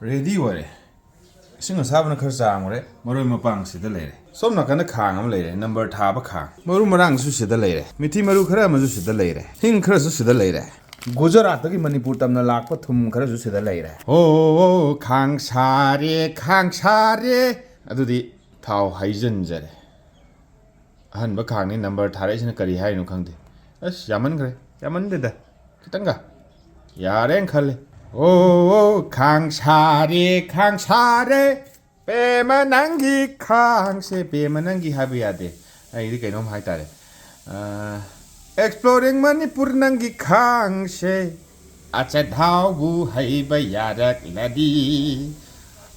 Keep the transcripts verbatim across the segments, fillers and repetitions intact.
Ready ꯑꯣꯏꯔꯦ꯫ ꯏꯁꯤꯡ ꯑꯁꯥꯕꯅ ꯈꯔ ꯆꯥꯝꯈ꯭ꯔꯦ꯫ ꯃꯔꯣꯏ ꯃꯄꯥꯡ ꯁꯤꯗ ꯂꯩꯔꯦ꯫ ꯁꯣꯝ ꯅꯥꯀꯟꯗ ꯈꯥꯡ ꯑꯃ ꯂꯩꯔꯦ, number ꯊꯥꯕ ꯈꯥꯡ꯫ ꯃꯔꯨ ꯃꯔꯥꯡꯁꯨ ꯁꯤꯗ ꯂꯩꯔꯦ꯫ ꯃꯤꯊꯤ ꯃꯔꯨ ꯈꯔ ꯑꯃꯁꯨ ꯁꯤꯗ ꯂꯩꯔꯦ꯫ ꯍꯤꯡ ꯈꯔꯁꯨ ꯁꯤꯗ ꯂꯩꯔꯦ꯫ ꯒꯨꯖꯔꯥꯠꯇꯒꯤ ꯃꯅꯤꯄꯨꯔ ꯇꯝꯅ ꯂꯥꯛꯄ ꯊꯨꯝ ꯈꯔꯁꯨ ꯁꯤꯗ ꯂꯩꯔꯦ꯫ ꯑꯣ, ꯈꯥꯡ ꯁꯥꯔꯦ, ꯈꯥꯡ ꯁꯥꯔꯦ꯫ ꯑꯗꯨꯗꯤ ꯊꯥꯎ ꯍꯩꯖꯤꯟꯖꯔꯦ꯫ ꯑꯍꯟꯕ ꯈꯥꯡꯅꯤ, number ꯊꯥꯔꯛꯏꯁꯤꯅ ꯀꯔꯤ ꯍꯥꯏꯅꯣ ꯈꯪꯗꯦ꯫ ꯑꯁ, ꯌꯥꯝꯃꯟꯈ꯭ꯔꯦ꯫ ꯌꯥꯝꯃꯟꯗꯦꯗ꯫ ꯈꯤꯇꯪꯒ꯫ ꯌꯥꯔꯦꯅ ꯈꯜꯂꯤ꯫ ꯑꯣ, ꯈꯥꯡ ꯁꯥꯔꯦ, ꯈꯥꯡ ꯁꯥꯔꯦ꯫ ꯄꯦꯃ ꯅꯪꯒꯤ ꯈꯥꯡꯁꯦ, ꯄꯦꯃ ꯅꯪꯒꯤ ꯍꯥꯏꯕ ꯌꯥꯗꯦ꯫ ꯑꯩꯗꯤ ꯀꯩꯅꯣꯝ ꯍꯥꯏꯇꯥꯔꯦ꯫ ꯑ, Exploring ꯃꯅꯤꯄꯨꯔ ꯅꯪꯒꯤ ꯈꯥꯡꯁꯦ꯫ ꯑꯆꯥꯊꯥꯎꯕꯨ ꯍꯩꯕ ꯌꯥꯔꯛꯂꯗꯤ꯫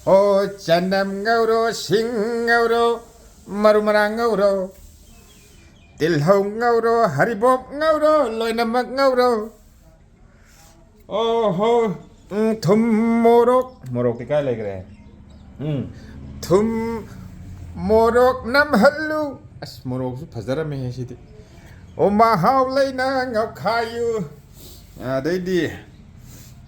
ꯑꯣ, ꯆꯅꯝ ꯉꯧꯔꯣ, ꯁꯤꯡ ꯉꯧꯔꯣ, ꯃꯔꯨ ꯃꯔꯥꯡ ꯉꯧꯔꯣ, ꯇꯤꯜꯍꯧ ꯉꯧꯔꯣ, ꯍꯔꯤꯕꯣꯞ ꯉꯧꯔꯣ, ꯂꯣꯏꯅꯃꯛ ꯉꯧꯔꯣ꯫ ꯑꯣꯍꯣ, ꯎꯝ, ꯊꯨꯝ, ꯃꯣꯔꯣꯛ, ꯃꯣꯔꯣꯛꯇꯤ ꯀꯥꯏ ꯂꯩꯈ꯭ꯔꯦ? ꯎꯝ, ꯊꯨꯝ, ꯃꯣꯔꯣꯛ ꯅꯝꯍꯜꯂꯨ꯫ ꯑꯁ, ꯃꯣꯔꯣꯛꯁꯨ ꯐꯖꯔꯝꯃꯦꯍꯦ ꯁꯤꯗꯤ꯫ ꯑꯣ, ꯃꯍꯥꯎ ꯂꯩꯅ ꯉꯧꯈꯥꯏꯌꯨ꯫ ꯑꯗꯩꯗꯤ,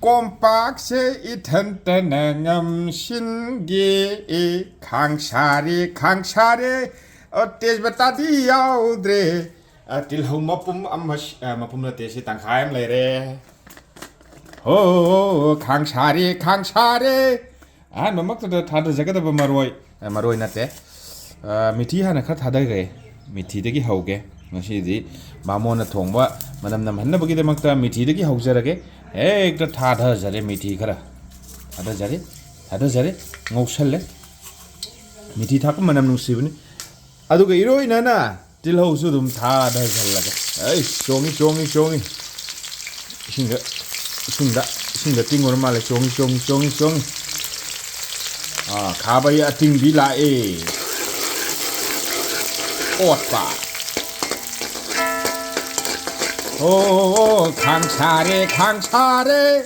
ꯀꯣꯝꯄꯥꯛꯁꯦ ꯏꯊꯟꯇꯅ ꯉꯝꯁꯤꯟꯒꯦ꯫ ꯑꯦ, ꯈꯥꯡ ꯁꯥꯔꯦ, ꯈꯥꯡ ꯁꯥꯔꯦ꯫ ꯑꯣ, ꯇꯦꯖꯄꯇꯥꯗꯤ ꯌꯥꯎꯗ꯭ꯔꯦ꯫ ꯑ, ꯇꯤꯜꯍꯧ ꯃꯄꯨꯝ ꯑꯃ, ꯑ, ꯃꯄꯨꯝ ꯅꯠꯇꯦ, ꯁꯤ ꯇꯪꯈꯥꯏ ꯑꯃ ꯂꯩꯔꯦ꯫ ꯍꯣ, ꯈꯥꯡ ꯁꯥꯔꯦ, ꯈꯥꯡ ꯁꯥꯔꯦ꯫ ꯑꯍꯥꯟꯕꯃꯛꯇꯗ ꯊꯥꯗꯖꯒꯗꯕ ꯃꯔꯣꯏ, ꯑ, ꯃꯔꯣꯏ ꯅꯠꯇꯦ, ꯑ, ꯃꯤꯊꯤ ꯍꯥꯟꯅ ꯈꯔ ꯊꯥꯗꯈ꯭ꯔꯦ꯫ ꯃꯤꯊꯤꯗꯒꯤ ꯍꯧꯒꯦ꯫ ꯉꯁꯤꯗꯤ ꯕꯥꯃꯣꯟꯅ ꯊꯣꯡꯕ ꯃꯅꯝ ꯅꯝꯍꯟꯅꯕꯒꯤꯗꯃꯛꯇ ꯃꯤꯊꯤꯗꯒꯤ ꯍꯧꯖꯔꯒꯦ꯫ ꯍꯦꯛꯇ ꯊꯥꯗꯖꯔꯦ ꯃꯤꯊꯤ ꯈꯔ꯫ ꯊꯥꯗꯖꯔꯦ, ꯊꯥꯗꯖꯔꯦ, ꯉꯧꯁꯜꯂꯦ꯫ ꯃꯤꯊꯤ ꯊꯥꯛꯄ ꯃꯅꯝ ꯅꯨꯡꯁꯤꯕꯅꯤ꯫ ꯑꯗꯨꯒ ꯏꯔꯣꯏꯅꯅ ꯇꯤꯜꯍꯧꯁꯨ ꯑꯗꯨꯝ ꯊꯥꯗꯁꯜꯂꯒ, ꯑꯩ, ꯆꯣꯡꯉꯤ, ꯆꯣꯡꯉꯤ, ꯆꯣꯡꯉꯤ꯫ ꯏꯁꯤꯡꯗ, ꯏꯁꯤꯡꯗ, ꯏꯁꯤꯡꯗ ꯇꯤꯡꯉꯨꯔ ꯃꯥꯜꯂꯦ꯫ ꯆꯣꯡꯉꯤ, ꯆꯣꯡꯉꯤ, ꯆꯣꯡꯉꯤ, ꯆꯣꯡꯉꯤ꯫ ꯑꯥ, ꯈꯥꯕꯩ ꯑꯇꯤꯡꯕꯤ ꯂꯥꯛꯑꯦ꯫ ꯑꯣꯠꯄ꯫ ꯑꯣ, ꯈꯥꯡ ꯁꯥꯔꯦ, ꯈꯥꯡ ꯁꯥꯔꯦ꯫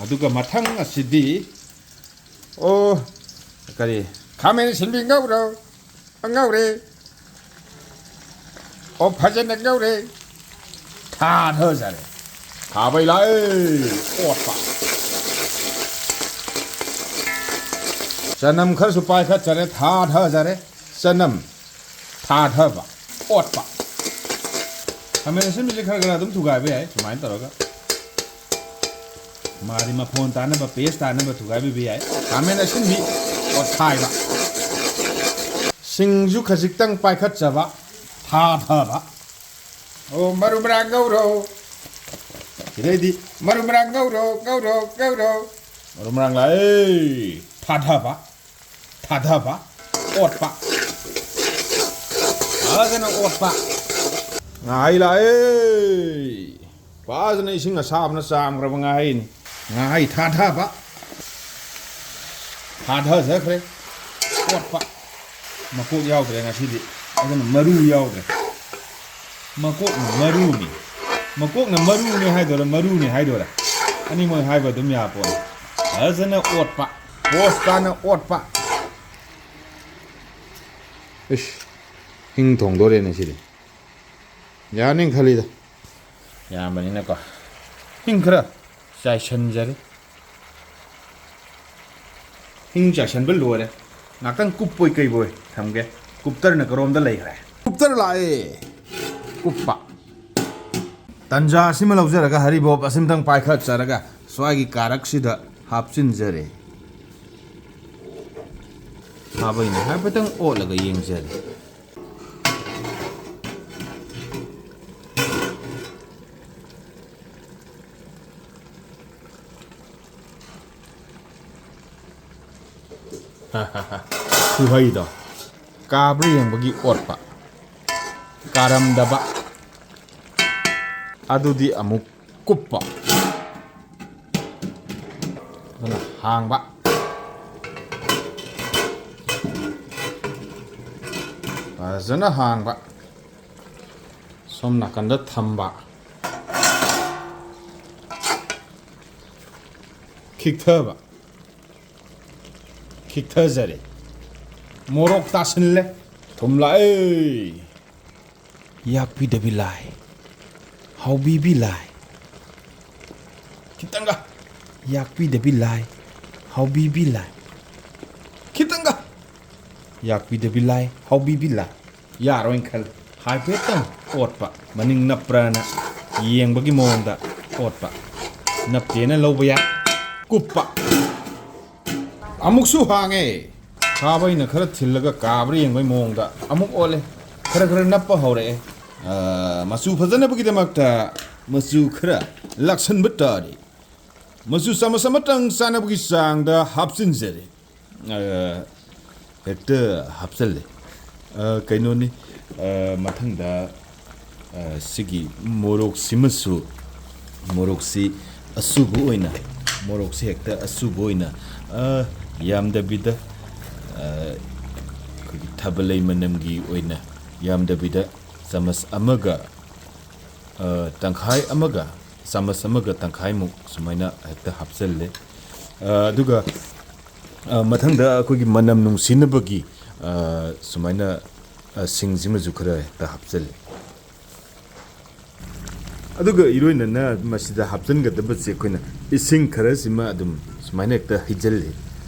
ꯑꯗꯨꯒ ꯃꯊꯪ ꯑꯁꯤꯗꯤ, ꯑꯣ, ꯀꯔꯤ? ꯈꯥꯃꯦꯟ ꯑꯁꯤꯟꯕꯤ ꯉꯧꯔꯣ꯫ ꯉꯧꯔꯦ꯫ ꯑꯣ, ꯐꯖꯅ ꯉꯧꯔꯦ꯫ ꯊꯥꯊꯖꯔꯦ꯫ ꯊꯥꯕꯩ ꯂꯥꯛꯑꯦ꯫ ꯑꯣꯠꯄ꯫ ꯆꯅꯝ ꯈꯔꯁꯨ ꯄꯥꯏꯈꯠꯆꯔꯦ, ꯊꯥꯊꯖꯔꯦ꯫ ꯆꯅꯝ ꯊꯥꯊꯕ, ꯑꯣꯠꯄ꯫ ꯈꯥꯃꯦꯟ ꯑꯁꯤꯟꯕꯁꯦ ꯈꯔ ꯈꯔ ꯑꯗꯨꯝ ꯊꯨꯒꯥꯏꯕ ꯌꯥꯏ, ꯁꯨꯃꯥꯏꯅ ꯇꯧꯔꯒ꯫ ꯃꯥꯗꯤ ꯃꯐꯣꯟ ꯇꯥꯅꯕ, ꯄꯦꯁ ꯇꯥꯅꯕ ꯊꯨꯒꯥꯏꯕꯤꯕ ꯌꯥꯏ꯫ ꯈꯥꯃꯦꯟ ꯑꯁꯤꯟꯕꯤ ꯑꯣꯠꯈꯥꯏꯕ꯫ ꯁꯤꯡꯁꯨ ꯈꯖꯤꯛꯇꯪ ꯄꯥꯏꯈꯠꯆꯕ, ꯊꯥꯊꯕ꯫ ꯑꯣ, ꯃꯔꯨ ꯃꯔꯥꯡ ꯉꯧꯔꯣ꯫ ꯁꯤꯗꯩꯗꯤ ꯃꯔꯨ ꯃꯔꯥꯡ ꯉꯧꯔꯣ, ꯉꯧꯔꯣ, ꯉꯧꯔꯣ꯫ ꯃꯔꯨ ꯃꯔꯥꯡ ꯂꯥꯛꯑꯦ꯫ ꯊꯥꯊꯕ, ꯊꯥꯊꯕ, ꯑꯣꯠꯄ꯫ ꯐꯖꯅ ꯑꯣꯠꯄ꯫ ꯉꯥꯍꯩ ꯂꯥꯛꯑꯦ꯫ ꯐꯖꯅ ꯏꯁꯤꯡ ꯑꯁꯥꯕꯅ ꯆꯥꯝꯈ꯭ꯔꯕ ꯉꯥꯍꯩꯅꯤ꯫ ꯉꯥꯍꯩ ꯊꯥꯊꯕ꯫ ꯊꯥꯊꯖꯈ꯭ꯔꯦ꯫ ꯑꯣꯠꯄ꯫ ꯃꯀꯣꯛ ꯌꯥꯎꯗ꯭ꯔꯦ ꯉꯁꯤꯗꯤ꯫ ꯑꯗꯨꯅ ꯃꯔꯨ ꯌꯥꯎꯗ꯭ꯔꯦ꯫ ꯃꯀꯣꯛꯅ ꯃꯔꯨꯅꯤ꯫ ꯃꯀꯣꯛꯅ ꯃꯔꯨꯅꯤ ꯍꯥꯏꯗꯣꯏꯔꯥ, ꯃꯔꯨꯅꯤ ꯍꯥꯏꯗꯣꯏꯔꯥ? ꯑꯅꯤꯃꯛ ꯍꯥꯏꯕ ꯑꯗꯨꯝ ꯌꯥꯄꯣꯠꯅꯤ꯫ ꯐꯖꯅ ꯑꯣꯠꯄ꯫ ꯄꯣꯁ ꯇꯥꯅ ꯑꯣꯠꯄ꯫ ꯏꯁ, ꯍꯤꯡ ꯊꯣꯡꯗꯣꯔꯦꯅꯦ ꯁꯤꯗꯤ꯫ ꯌꯥꯅꯤ ꯈꯜꯂꯤꯗ꯫ ꯌꯥꯝꯕꯅꯤꯅꯀꯣ꯫ ꯍꯤꯡ ꯈꯔ ꯆꯥꯏꯁꯟꯖꯔꯦ꯫ ꯍꯤꯡ ꯆꯥꯏꯁꯟꯕ ꯂꯣꯏꯔꯦ꯫ ꯉꯥꯛꯇꯪ ꯀꯨꯞꯄꯣꯏ ꯀꯩꯕꯣꯏ ꯊꯝꯒꯦ꯫ ꯀꯨꯞꯇꯔꯅ ꯀꯔꯣꯝꯗ ꯂꯩꯈ꯭ꯔꯦ? ꯀꯨꯞꯇꯔ ꯂꯥꯛꯑꯦ꯫ ꯀꯨꯞꯄ꯫ ꯇꯟꯖꯥ ꯑꯁꯤꯃ ꯂꯧꯖꯔꯒ ꯍꯔꯤꯕꯣꯞ ꯑꯁꯤꯃꯇꯪ ꯄꯥꯏꯈꯠꯆꯔꯒ ꯁ꯭ꯋꯥꯏꯒꯤ ꯀꯥꯔꯛꯁꯤꯗ ꯍꯥꯞꯆꯤꯟꯖꯔꯦ꯫ ꯐꯥꯕꯩꯅꯦ ꯍꯥꯏꯐꯦꯠꯇꯪ ꯑꯣꯠꯂꯒ ꯌꯦꯡꯖꯔꯦ꯫ ꯈꯨꯍꯩꯗꯣ꯫ ꯀꯥꯕ꯭ꯔꯥ ꯌꯦꯡꯕꯒꯤ ꯑꯣꯠꯄ꯫ ꯀꯥꯔꯝꯗꯕ꯫ ꯑꯗꯨꯗꯤ ꯑꯃꯨꯛ ꯀꯨꯞꯄ꯫ ꯑꯗꯨꯅ ꯍꯥꯡꯕ꯫ ꯐꯖꯅ ꯍꯥꯡꯕ꯫ ꯁꯣꯝ ꯅꯥꯀꯟꯗ ꯊꯝꯕ꯫ ꯈꯤꯛꯊꯕ꯫ ꯈꯤꯛꯊꯖꯔꯦ꯫ ꯃꯣꯔꯣꯛ ꯇꯥꯁꯤꯜꯂꯦ꯫ ꯊꯨꯝ ꯂꯥꯛꯑꯦ꯫ ꯌꯥꯛꯄꯤꯗꯕꯤ ꯂꯥꯏ, ꯍꯥꯎꯕꯤꯕꯤ ꯂꯥꯏ꯫ ꯈꯤꯇꯪꯒ꯫ ꯌꯥꯛꯄꯤꯗꯕꯤ ꯂꯥꯏ, ꯍꯥꯎꯕꯤꯕꯤ ꯂꯥꯏ꯫ ꯌꯥꯛꯄꯤꯗꯕꯤ ꯂꯥꯏ, ꯍꯥꯎꯕꯤꯕꯤ ꯂꯥꯏ꯫ ꯌꯥꯔꯣꯏꯅ ꯈꯜꯂꯤ꯫ ꯍꯥꯏꯐꯦꯠꯇꯪ ꯑꯣꯠꯄ, ꯃꯅꯤꯡ ꯅꯞꯄ꯭ꯔꯥꯅ ꯌꯦꯡꯕꯒꯤ ꯃꯑꯣꯡꯗ ꯑꯣꯠꯄ꯫ ꯅꯞꯇꯦꯅ ꯂꯧꯕ ꯌꯥꯏ꯫ ꯀꯨꯞꯄ꯫ ꯑꯃꯨꯛꯁꯨ ꯍꯥꯡꯉꯦ꯫ ꯈꯥꯕꯩꯅ ꯈꯔ ꯊꯤꯜꯂꯒ ꯀꯥꯕ꯭ꯔꯥ ꯌꯦꯡꯕꯒꯤ ꯃꯑꯣꯡꯗ ꯑꯃꯨꯛ ꯑꯣꯠꯂꯦ꯫ ꯈꯔ ꯈꯔ ꯅꯞꯄ ꯍꯧꯔꯛꯑꯦ꯫ ꯑ, ꯃꯆꯨ ꯐꯖꯅꯕꯒꯤꯗꯃꯛꯇ ꯃꯆꯨ ꯈꯔ ꯂꯥꯛꯁꯟꯕ ꯇꯥꯔꯦ꯫ ꯃꯆꯨ ꯆꯥꯃꯁ ꯑꯃꯇꯪ ꯆꯥꯅꯕꯒꯤ ꯆꯥꯡꯗ ꯍꯥꯞꯆꯤꯟꯖꯔꯦ꯫ ꯑ, ꯍꯦꯛꯇ ꯍꯥꯞꯆꯜꯂꯦ꯫ ꯑ, ꯀꯩꯅꯣꯅꯤ, ꯑ, ꯃꯊꯪꯗ, ꯑ, ꯁꯤꯒꯤ ꯃꯣꯔꯣꯛꯁꯤꯃꯁꯨ, ꯃꯣꯔꯣꯛꯁꯤ ꯑꯁꯨꯕ ꯑꯣꯏꯅ, ꯃꯣꯔꯣꯛꯁꯤ ꯍꯦꯛꯇ ꯑꯁꯨꯕ ꯑꯣꯏꯅ, ꯑ, ꯌꯥꯝꯗꯕꯤꯗ, ꯑ, ꯑꯩꯈꯣꯏꯒꯤ ꯊꯥꯕꯜꯂꯩ ꯃꯅꯝꯒꯤ ꯑꯣꯏꯅ ꯌꯥꯝꯗꯕꯤꯗ ꯆꯥꯃꯁ ꯑꯃꯒ, ꯑ, ꯇꯪꯈꯥꯏ ꯑꯃꯒ, ꯆꯥꯃꯁ ꯑꯃꯒ ꯇꯪꯈꯥꯏꯃꯨꯛ ꯁꯨꯃꯥꯏꯅ ꯍꯦꯛꯇ ꯍꯥꯞꯆꯜꯂꯦ꯫ ꯑ, ꯑꯗꯨꯒ, ꯑ, ꯃꯊꯪꯗ ꯑꯩꯈꯣꯏꯒꯤ ꯃꯅꯝ ꯅꯨꯡꯁꯤꯅꯕꯒꯤ, ꯑ, ꯁꯨꯃꯥꯏꯅ, ꯑ, ꯁꯤꯡꯁꯤꯃꯁꯨ ꯈꯔ ꯍꯦꯛꯇ ꯍꯥꯞꯆꯜꯂꯦ꯫ ꯑꯗꯨꯒ ꯏꯔꯣꯏꯅꯅ ꯃꯁꯤꯗ ꯍꯥꯞꯆꯤꯟꯒꯗꯕꯁꯦ ꯑꯩꯈꯣꯏꯅ ꯏꯁꯤꯡ ꯈꯔꯁꯤꯃ ꯑꯗꯨꯝ ꯁꯨꯃꯥꯏꯅ ꯍꯦꯛꯇ ꯍꯩꯖꯤꯜꯂꯤ꯫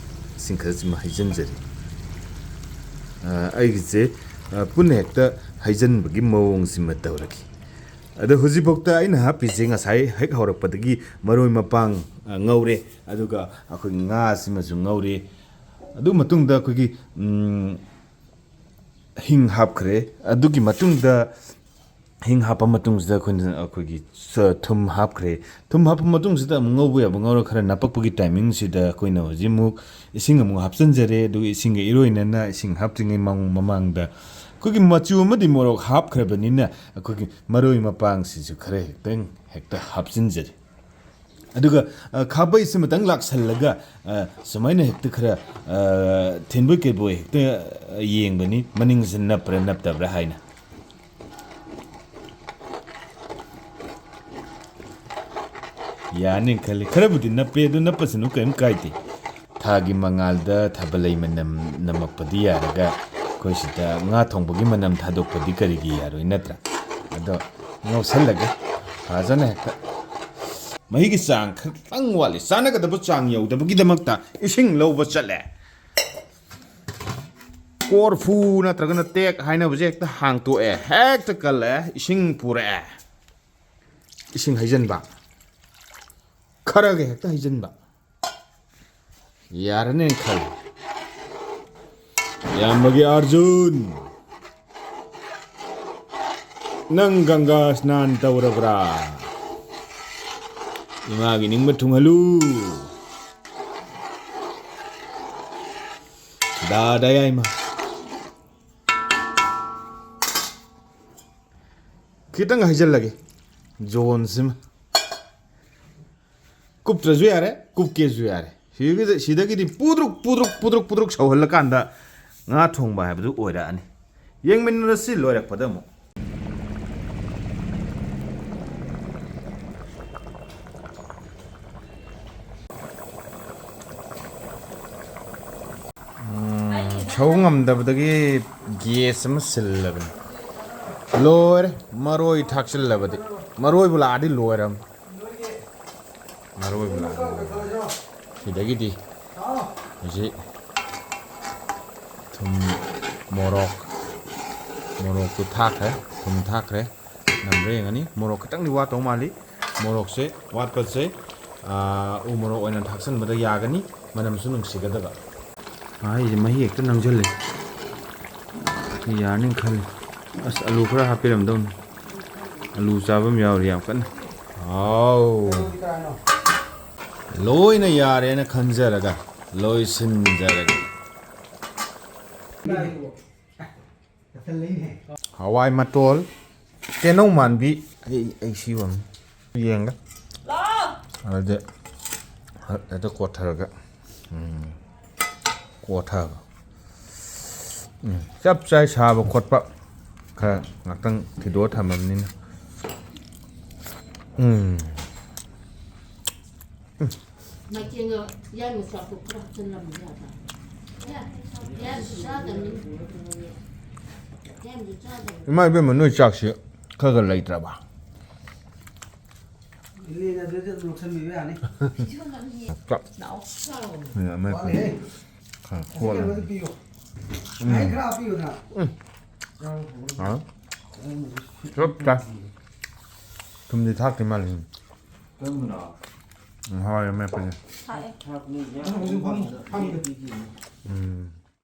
ꯏꯁꯤꯡ ꯈꯔꯁꯤꯃ ꯍꯩꯖꯤꯟꯖꯔꯤ꯫ ꯑ, ꯑꯩꯒꯤꯁꯦ, ꯑ, ꯄꯨꯟꯅ ꯍꯦꯛꯇ ꯍꯩꯖꯤꯟꯕꯒꯤ ꯃꯑꯣꯡꯁꯤꯃ ꯇꯧꯔꯒꯦ꯫ ꯑꯗꯣ ꯍꯧꯖꯤꯛꯐꯥꯎꯗ ꯑꯩꯅ ꯍꯥꯞꯄꯤꯁꯦ ꯉꯁꯥꯏ ꯍꯦꯛ ꯍꯧꯔꯛꯄꯗꯒꯤ ꯃꯔꯣꯏ ꯃꯄꯥꯡ, ꯑ, ꯉꯧꯔꯦ, ꯑꯗꯨꯒ ꯑꯩꯈꯣꯏ ꯉꯥꯁꯤꯃꯁꯨ ꯉꯧꯔꯦ꯫ ꯑꯗꯨ ꯃꯇꯨꯡꯗ ꯑꯩꯈꯣꯏꯒꯤ, ꯎꯝ, ꯍꯤꯡ ꯍꯥꯞꯈ꯭ꯔꯦ꯫ ꯑꯗꯨꯒꯤ ꯃꯇꯨꯡꯗ ꯍꯤꯡ ꯍꯥꯞꯄ ꯃꯇꯨꯡꯁꯤꯗ ꯑꯩꯈꯣꯏꯅ, ꯑꯩꯈꯣꯏꯒꯤ ꯆ-, ꯊꯨꯝ ꯍꯥꯞꯈ꯭ꯔꯦ꯫ ꯊꯨꯝ ꯍꯥꯞꯄ ꯃꯇꯨꯡꯁꯤꯗ ꯑꯃꯨꯛ ꯉꯧꯕ ꯌꯥꯕ ꯉꯧꯔ ꯈꯔ ꯅꯞꯄꯛꯄꯒꯤ ꯇꯥꯏꯃꯤꯡꯁꯤꯗ ꯑꯩꯈꯣꯏꯅ ꯍꯧꯖꯤꯛ ꯑꯃꯨꯛ ꯏꯁꯤꯡ ꯑꯃꯨꯛ ꯍꯥꯞꯆꯤꯟꯖꯔꯦ꯫ ꯑꯗꯨꯒ ꯏꯁꯤꯡꯒ ꯏꯔꯣꯏꯅꯅ ꯏꯁꯤꯡ ꯍꯥꯞꯇ꯭ꯔꯤꯉꯩ ꯃꯃꯥꯡ-, ꯃꯃꯥꯡꯗ ꯑꯩꯈꯣꯏꯒꯤ ꯃꯆꯨ ꯑꯃꯗꯤ ꯃꯣꯔꯣꯛ ꯍꯥꯞꯈ꯭ꯔꯕꯅꯤꯅ ꯑꯩꯈꯣꯏꯒꯤ ꯃꯔꯣꯏ ꯃꯄꯥꯡꯁꯤꯁꯨ ꯈꯔ ꯍꯦꯛꯇꯪ ꯍꯦꯛꯇ ꯍꯥꯞꯆꯤꯟꯖꯔꯦ꯫ ꯑꯗꯨꯒ, ꯑ, ꯈꯥꯕꯩꯁꯤꯃꯇꯪ ꯂꯥꯛꯁꯜꯂꯒ, ꯑ, ꯁꯨꯃꯥꯏꯅ ꯍꯦꯛꯇ ꯈꯔ, ꯑ, ꯊꯤꯟꯕꯣꯏ ꯀꯩꯕꯣꯏ ꯍꯦꯛꯇ, ꯑ, ꯌꯦꯡꯕꯅꯤ, ꯃꯅꯤꯡꯁꯤ ꯅꯞꯄ꯭ꯔꯥ ꯅꯞꯇꯕ꯭ꯔꯥ ꯍꯥꯏꯅ꯫ ꯌꯥꯅꯤ ꯈꯜꯂꯤ꯫ ꯈꯔꯕꯨꯗꯤ ꯅꯞꯄꯦ, ꯑꯗꯨ ꯅꯞꯄꯁꯅꯨ, ꯀꯔꯤꯝ ꯀꯥꯏꯗꯦ꯫ ꯊꯥꯒꯤ ꯃꯉꯥꯜꯗ ꯊꯥꯕꯜꯂꯩ ꯃꯅꯝ ꯅꯝꯃꯛꯄꯗꯤ ꯌꯥꯔꯒ, ꯑꯩꯈꯣꯏ ꯁꯤꯗ ꯉꯥ ꯊꯣꯡꯕꯒꯤ ꯃꯅꯝ ꯊꯥꯗꯣꯛꯄꯗꯤ ꯀꯔꯤꯒꯤ ꯌꯥꯔꯣꯏ, ꯅꯠꯇ꯭ꯔꯥ? ꯑꯗꯣ ꯉꯧꯁꯜꯂꯒꯦ ꯐꯖꯅ ꯍꯦꯛꯇ꯫ ꯃꯍꯤꯒꯤ ꯆꯥꯡ ꯈꯤꯇꯪ ꯋꯥꯠꯂꯤ, ꯆꯥꯟꯅꯒꯗꯕ ꯆꯥꯡ ꯌꯧꯗꯕꯒꯤꯗꯃꯛꯇ ꯏꯁꯤꯡ ꯂꯧꯕ ꯆꯠꯂꯦ꯫ ꯀꯣꯔꯐꯨ ꯅꯠꯇ꯭ꯔꯒꯅ ꯇꯦꯛ ꯍꯥꯏꯅꯕꯁꯦ ꯍꯦꯛꯇ ꯍꯥꯡꯇꯣꯛꯑꯦ, ꯍꯦꯛꯇ ꯀꯜꯂꯛꯑꯦ, ꯏꯁꯤꯡ ꯄꯨꯔꯛꯑꯦ, ꯏꯁꯤꯡ ꯍꯩꯖꯤꯟꯕ, ꯈꯔꯒ ꯍꯦꯛꯇ ꯍꯩꯖꯤꯟꯕ꯫ ꯌꯥꯔꯅꯦꯅ ꯈꯜꯂꯤ꯫ ꯏꯌꯥꯝꯕꯒꯤ ꯑꯥꯔꯖꯨꯟ, ꯅꯪ ꯒꯪꯒꯥ ꯁ꯭ꯅꯥꯟ ꯇꯧꯔꯕ꯭ꯔꯥ? ꯏꯃꯥꯒꯤ ꯅꯤꯡꯕ ꯊꯨꯡꯍꯜꯂꯨ꯫ ꯗꯥꯗꯥ ꯌꯥꯏꯃ꯫ ꯈꯤꯇꯪ ꯍꯩꯖꯤꯜꯂꯒꯦ ꯖꯣꯟꯁꯤꯃ꯫ ꯀꯨꯞꯇ꯭ꯔꯁꯨ ꯌꯥꯔꯦ, ꯀꯨꯞꯀꯦꯁꯨ ꯌꯥꯔꯦ꯫ ꯁꯤꯒꯤꯗ, ꯁꯤꯗꯒꯤꯗꯤ ꯄꯨꯗ꯭ꯔꯨꯛ, ꯄꯨꯗ꯭ꯔꯨꯛ, ꯄꯨꯗ꯭ꯔꯨꯛ, ꯄꯨꯗ꯭ꯔꯨꯛ ꯁꯧꯍꯜꯂꯀꯥꯟꯗ ꯉꯥ ꯊꯣꯡꯕ ꯍꯥꯏꯕꯗꯨ ꯑꯣꯏꯔꯛꯑꯅꯤ꯫ ꯌꯦꯡꯃꯤꯟꯅꯔꯁꯤ ꯂꯣꯏꯔꯛꯄꯗ ꯑꯃꯨꯛ꯫ ꯎꯝ, ꯁꯧ ꯉꯝꯗꯕꯗꯒꯤ ꯒꯦꯁ ꯑꯃ ꯁꯤꯜꯂꯕꯅꯤ꯫ ꯂꯣꯏꯔꯦ, ꯃꯔꯣꯏ ꯊꯥꯛꯆꯤꯜꯂꯕꯗꯤ꯫ ꯃꯔꯣꯏꯕꯨ ꯂꯥꯛꯑꯗꯤ ꯂꯣꯏꯔꯝ꯫ ꯃꯔꯣꯏꯕꯨ ꯂꯥꯛꯑꯗꯤ ꯂꯣꯏꯔꯦ꯫ ꯁꯤꯗꯒꯤꯗꯤ ꯍꯧꯖꯤꯛ ꯊꯨꯝ, ꯃꯣꯔꯣꯛ, ꯃꯣꯔꯣꯛꯇꯨ ꯊꯥꯛꯈ꯭ꯔꯦ, ꯊꯨꯝ ꯊꯥꯛꯈ꯭ꯔꯦ꯫ ꯅꯝꯕ꯭ꯔꯥ ꯌꯦꯡꯉꯅꯤ꯫ ꯃꯣꯔꯣꯛ ꯈꯤꯇꯪꯗꯤ ꯋꯥꯠꯇꯧ ꯃꯥꯜꯂꯤ꯫ ꯃꯣꯔꯣꯛꯁꯦ ꯋꯥꯠꯄꯁꯦ, ꯑꯥ, ꯎ ꯃꯣꯔꯣꯛ ꯑꯣꯏꯅ ꯊꯥꯛꯆꯟꯕꯗ ꯌꯥꯒꯅꯤ, ꯃꯅꯝꯁꯨ ꯅꯨꯡꯁꯤꯒꯗꯕ꯫ ꯑꯥ, ꯑꯩꯁꯦ ꯃꯍꯤ ꯍꯦꯛꯇ ꯅꯪꯁꯤꯜꯂꯦ꯫ ꯁꯤ ꯌꯥꯔꯅꯤ ꯈꯜꯂꯤ꯫ ꯑꯁ, ꯑꯂꯨ ꯈꯔ ꯍꯥꯞꯄꯤꯔꯝꯗꯧꯅꯤ꯫ ꯑꯂꯨ ꯆꯥꯐꯝ ꯌꯥꯎꯔꯤ ꯌꯥꯝ ꯀꯟꯅ꯫ ꯑꯥꯎ꯫ ꯂꯣꯏꯅ ꯌꯥꯔꯦꯅ ꯈꯟꯖꯔꯒ ꯂꯣꯏꯁꯤꯟꯖꯔꯒꯦ꯫ ꯍꯋꯥꯏ ꯃꯇꯣꯜ, ꯇꯦꯅꯧ ꯃꯥꯟꯕꯤ, ꯑꯩ, ꯑꯩ ꯁꯤ ꯑꯣꯏꯔꯝꯅꯤ꯫ ꯌꯦꯡꯒꯦ꯫ ꯑꯗꯨꯗꯤ ꯍꯦꯛꯇ ꯀꯣꯠꯊꯔꯒ, ꯎꯝ, ꯀꯣꯠꯊꯕ꯫ ꯎꯝ, ꯆꯞ ꯆꯥꯏ ꯁꯥꯕ ꯈꯣꯠꯄ꯫ ꯈꯔ ꯉꯥꯛꯇꯪ ꯊꯤꯗꯣꯛꯑ ꯊꯝꯃꯕꯅꯤꯅ꯫ ꯎꯝ꯫ ꯃꯥꯏꯀꯦꯟꯒ ꯌꯥꯝꯅ ꯆꯥꯊꯣꯛ ꯈꯔ ꯍꯥꯞꯆꯤꯜꯂꯝꯕ ꯌꯥꯗ꯭ꯔꯥ? ꯌꯥ-, ꯌꯥꯝꯁꯨ ꯆꯥꯗꯕꯅꯤ꯫ ꯌꯥꯝꯁꯨ ꯆꯥꯗꯕꯅꯤ꯫ ꯏꯃꯥ ꯏꯕꯦꯝꯃ, ꯅꯣꯏ ꯆꯥꯛꯁꯤ ꯈꯔ ꯈꯔ ꯂꯩꯇ꯭ꯔꯕ? ꯏꯂꯦꯅ ꯑꯗꯨꯗ ꯂꯧꯁꯟꯕꯤꯕ ꯌꯥꯅꯤ꯫ ꯆꯥꯛ꯫ ꯂꯥꯛꯑꯣ꯫ ꯎꯝ, ꯑꯃ ꯋꯥꯠꯂꯤꯍꯦ꯫ ꯈꯔ ꯑꯁꯤ ꯀꯣꯠꯂ꯫ ꯀꯩꯅꯣꯗ ꯄꯤꯌꯣ꯫ ꯁꯨꯃꯥꯏꯅ ꯈꯔ ꯍꯥꯞꯄꯤꯌꯨꯗꯅ꯫ ꯎꯝ꯫ ꯆꯥꯔꯣ, ꯐꯖꯅ꯫ ꯆꯞ ꯆꯥꯏ꯫ ꯊꯨꯝꯗꯤ ꯊꯥꯛꯇ꯭ꯔꯤ ꯃꯥꯜꯂꯦ꯫ ꯀꯔꯝꯕꯅꯣ? ꯎꯝ, ꯍꯋꯥꯏ ꯑꯃꯦꯠꯄꯁꯦ꯫ ꯊꯥꯛꯑꯦ꯫ ꯊꯥꯛꯄꯅꯤ, ꯌꯥꯝ ꯅꯪ ꯍꯧꯖꯤꯛ ꯐꯝ-, ꯐꯝꯗꯦ꯫ ꯎꯝ꯫